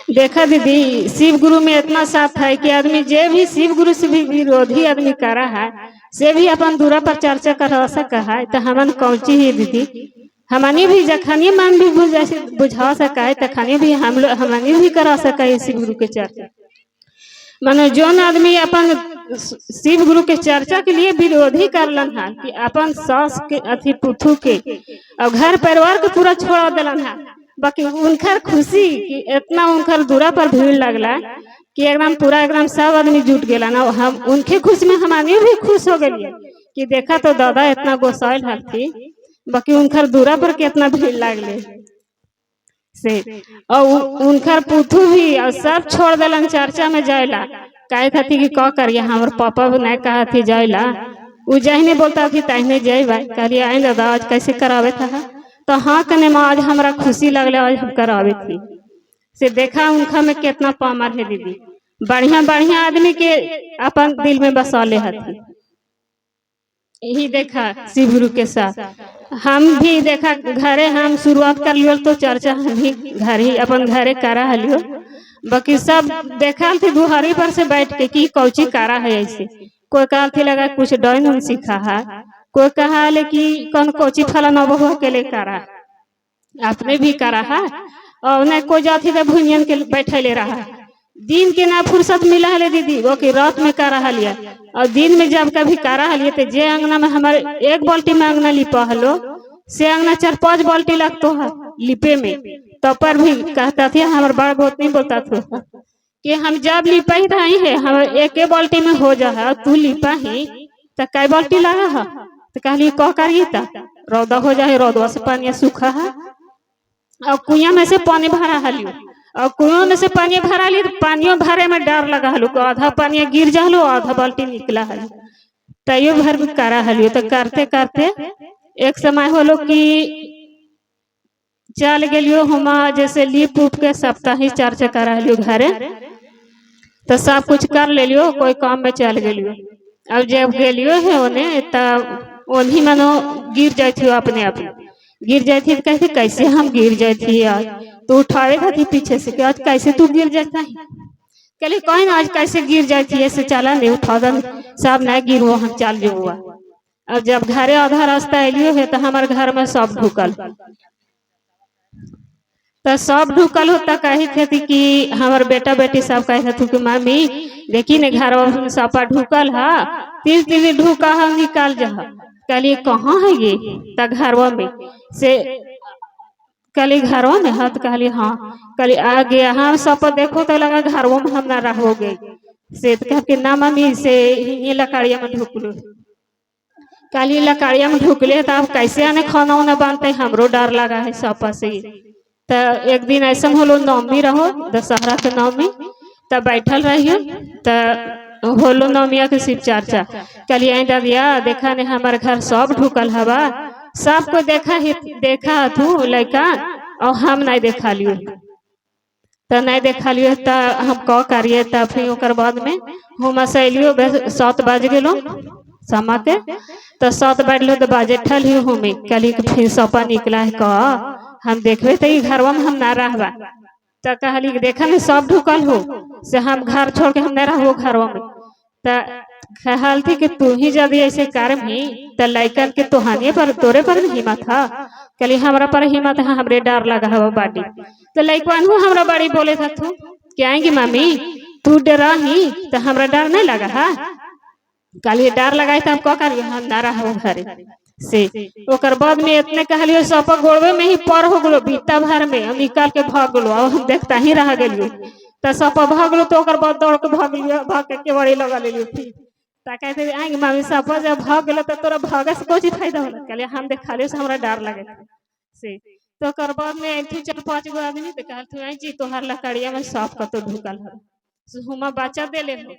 देखा दीदी, शिव गुरु में इतना साथ है कि आदमी जे भी शिव गुरु से भी विरोधी आदमी करा है से भी अपन दूरा पर चर्चा करवा सका है। तो हमन कौची ही दीदी, हमनी भी जखनी मन भी बुझा बुझा सका है तखनी भी हम लोग हमनी भी करा सका है शिव गुरु के चर्चा। माने जोन आदमी अपन शिव गुरु के चर्चा के लिए विरोधी करलन है कि अपन सास के अथी पुथू के और घर परिवार के पूरा छोड़ दिलन है, बाकी उनकर खुशी कि इतना उनकर दूरा पर भीड़ लगला कि एकदम पूरा एकदम सब आदमी जुट गेला ना। हम उनके खुशी में हमारे भी खुश हो गए कि देखा तो दादा इतना गोसाइल हथी, बाकी उनकर दूरा पर कितना भीड़ लागले से। और उनकर पुथू भी और सब छोड़ दिलन चर्चा में जायला। कहे थी कि का करिए, हमारे पापा भी नहीं कहा थी जायला, उ जहने बोलता थी तहने जेबे। कहलिए आए दादा आज कैसे करावे था, तो हाँ कने माँ आज हमरा खुशी लगले आज हम करावे थी। से देखा उनका में कितना पामर है दीदी, बढ़िया बढ़िया आदमी के अपन दिल में बसा ले हथी। यही देखा शिव गुरु के साथ हम भी देखा घरे हम शुरुआत कर लियो तो चर्चा हम भी घर ही अपन घरे करा हलियो, बाकी सब देखा थी दुहारी पर से बैठ के कि कौची करा है ऐसे। कोई कहा थी लगा कुछ डॉइन उन सीखा है, कोई कहा ले कि कौन कौची फलाना बहु के लिए करा है, अपने भी करा है। और नहीं कोई जाती तो भुनियन के बैठे ले रहा है, दिन के ना फुर्सत मिला है दीदी, वो कि रात में करा हलिया। और दिन में जब कभी करा हलिए तो जे अंगना में हमारे एक बाल्टी में अंगना लिपा हलो से अंगना 4-5 बाल्टी लगतो है लिपे में। तो पर भी कहता थे हमारे बड़ बहुत नहीं बोलता था कि हम जब लिपा ही रही है हम एक बाल्टी में हो जा है, तू लिपा ही तो कई बाल्टी लगा है। तो कहली कह करिए ता रौदा हो जाए, रौदवा से पानी सूखा है और कुआं में से पानी भरा हलियो, और कुआं में से पानी भरा ली तो पानियों भरे में डर लगा हलो, आधा पानी गिर जालो आधा बाल्टी निकला हलो, तैयो भर भी करा हलियो। तो करते करते एक समय होलो कि चल गेलियो हुमा जैसे लीप उप के सप्ताही चर्चा करा हलियो घरे, तो सब कुछ कर ले लियो, कोई काम में चल गेलियो। अब जब गेलियो है ओने तब ओन्ही मनो गिर जाती थी अपने आप गिर जाती थी, कहते कैसे हम गिर जाती यार, तो उठावे थी पीछे से कि आज कैसे तू गिर जाता है। कहली कहीं ना आज कैसे गिर जाती है, ऐसे चला नहीं उठा दन सब नहीं गिरो हम चल जो हुआ। अब जब घरे आधा रास्ता एलियो है तो हमारे घर में सब ढुकल, तो सब ढुकल होता कही थे कि हमारे बेटा बेटी सब कहे थे कि मम्मी देखी ने घर में सपा ढुकल है, तीन तीन ढुका हम निकाल जा। कहलिए कहाँ है ये, तो घरवा में से कहली घरवा में है, तो कहली हाँ। कहली आ गया हम सब देखो तो लगा घरवा में हम ना रहोगे से। तो कह के ना मम्मी से ये लकड़िया में ढुकलो। कहली लकड़िया में ढुकले तो अब कैसे आने खाना उना बनते, हमरो डर लगा है सपा से। तो एक दिन ऐसा होलो नवमी रहो दशहरा के नवमी, तब बैठल रहियो तो होलो नवमिया के शिव चर्चा। कहलिए आई दादिया देखा ने हमारे घर सब ढुकल हवा, सबको देखा ही देखा तू लड़का और हम नहीं देखा लियो। तो नहीं देखा लियो तो हम कह करिए। तब फिर ओकर बाद में हम से अलियो 7 बज गेलो समा के, तो 7 बजलो तो बाजे ठलियो हमें। कहली कि फिर सपा निकला है कह हम देखबे तो घरवा में हम ना रहबा। तो कहली कि देखा ने सब ढुकल हो से हम घर छोड़ के हम नहीं रहबो घरवा में। तो कहल थी कि तू ही यदि ऐसे करबही तो लड़कन के तोहानिए पर तोरे पर हिम्मत है। कहली हमरा पर हिम्मत है, हमरे डर लगा है बाड़ी। तो लड़कन हमरा बाड़ी बोले था तू कि आएंगी मम्मी तू डरा ही तो हमरा डर नहीं लगा है। कहलिए डर लगा तो हम का करिए, हम ना रहबो घरे से। ओकर बाद में इतने कहलियो सपा गोड़वे में ही पर हो गलो बीता भर में हम निकाल के भाग गलो और हम देखता ही रह गेलियो। तो सपा भाग गलो तो ओकर बाद दौड़ के भाग लियो, भाग के केवाड़ी लगा लेलियो। फिर ता कहते आएंगे मम्मी सपा जब भाग गलो तो तोरा भागे से कोई फायदा होला। कहलिए हम देखा लियो से हमरा डर लगे से। तो ओकर बाद में ऐठू 4-5 गो आदमी तो कहल आई जी तोहार लकड़िया में सांप कतो ढुकल है, हुमा बच्चा देले हो।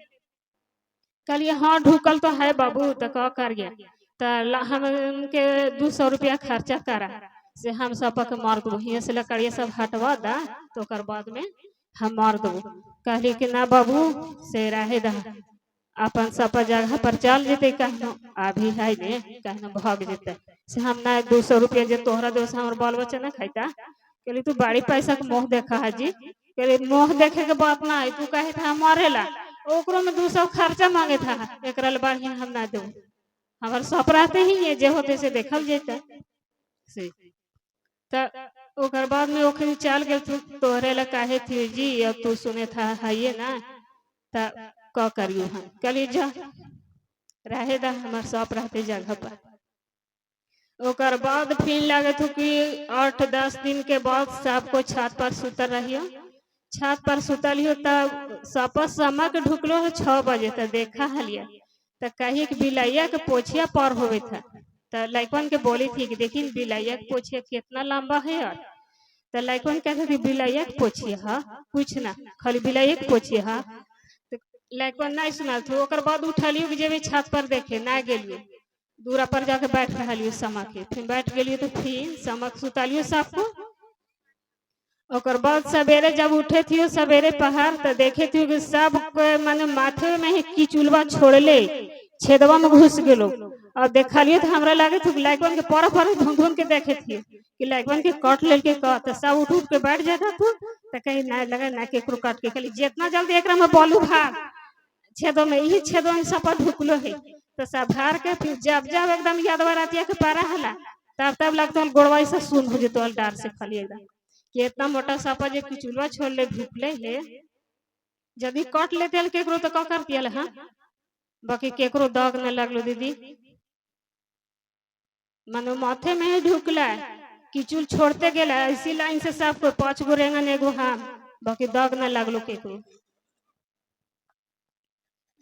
कहलिए हाँ ढुकल तो है बाबू। तो का कर गया तो हम उनके 200 रुपया खर्चा करा से हम सब के मार देबो, हियाँ से लकड़िया सब हटवा दा तो ओकर बाद में हम मार देबो। कहली कि ना बाबू से रहे दा अपन सब जगह पर चल जेते, कहनो अभी है ने कहनो भाग जेते से हम ना 200 रुपया जे तोहरा दो से हमर बाल बच्चा ना खाइता। कहली तू बड़ी पैसा के मोह देखा है जी। करे मुँह देखे के बात ना है, तू कहे था मरेला, ओकरो में 200 खर्चा मांगे था, एकरा ले बढ़िया हम ना देबो, हमार सप रहते ही है, जे होते से देखल जेता से। त ओकर बाद में ओखनी चल गेल, तू तोहरे ला काहे थी जी, अब तू सुने था हइये ना, त क करियो हम, कहलिए जा रहे दा, हमार सप रहते जगह पर। ओकर बाद फिर लागत हो कि 8-10 दिन के बाद सबको छत पर सुतल रहियो, छत पर सुतल हियो तब सप समा के ढुकलो है 6 बजे, त देखा हलिया त कही कि बिलैया के पोछिया पर होवे था, त लइकन के बोली थी कि देखी बिलैया के पोछिया कितना लंबा है यार, त लइकन कहते थी बिलैया के पोछिया हा कुछ ना, खाली बिलैया के पोछिया हा, त लइकन नहीं सुनल थी। ओकर बाद उठलियो कि जेबे छत पर देखे ना गेलियो, दूरा पर जाके बैठ रहलियो समा के, फिर बैठ गेलियो तो फिर समक सुतलियो सबको। ओकर बाद सवेरे जब उठे थियो सवेरे पहाड़, तो देखे थियो कि सब के माने माथे में ही कीचुलवा छोड़ले छेदवा में घुस गेलो, और देखलियो तो हमरा लागे थी कि लइकन के पर पर धुन धुन के देखे थियो कि लइकन के कट लेल के कह, तो सब उठ उठ के बैठ जाता तू, तो कहीं ना लगे ना केकरो कट के, कहली जितना जल्दी एकरा में बालू भाग छेदो में, यही छेदो में सब ढुकलो है, तो सब भार के फिर जब जब एकदम यादवा रातिया के पारा हला तब तब लगता हल गोड़वा से सुन हो जेतो हल डर से खाली एकदम कि इतना मोटा सापा जे किचुलवा छोड़ ले ढुकले है, यदि कट लेते हल केकरो तो का करती हल हाँ, बाकी केकरो दाग न लगलो दीदी, मानो माथे में ही ढुकला किचुल छोड़ते गेला ऐसी लाइन से सबको 5 गो रेंगन एगो हाँ, बाकी दाग न लगलो केकरो।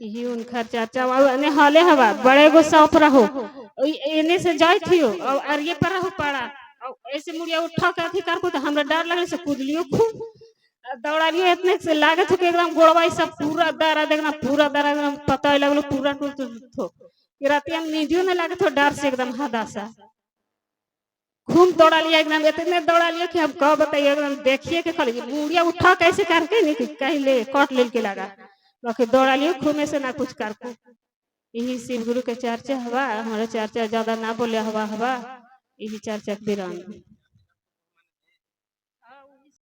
यही उनकर चाचा बाबू एने हले हवा बड़े गो सौंप रहो, एने से जाए थियो और अरिये पर रहो पड़ा, और ऐसे मुड़िया उठा के अथी करको तो हमरा डर लगले से कूदलियो खूब दौड़ालियो, इतने से लागत हो कि एकदम गोड़वा सब पूरा दर्द एकदम पूरा दर्द एकदम पता लगलो पूरा टूट थो, कि रातिया में नींदियो न लागत हो डर से एकदम हदासा खूब दौड़ा लिया एकदम, इतने दौड़ा लिया कि हम कह बताइए एकदम देखिए के खाली मुड़िया उठा कैसे करके नहीं कि कहीं ले कट लेल के लगा, बाकी दौड़ा लियो खूब से ना कुछ करको। यही शिव गुरु के चर्चा हवा, हमारा चर्चा ज्यादा ना बोले हवा हवा, यही चर्चा के विराम।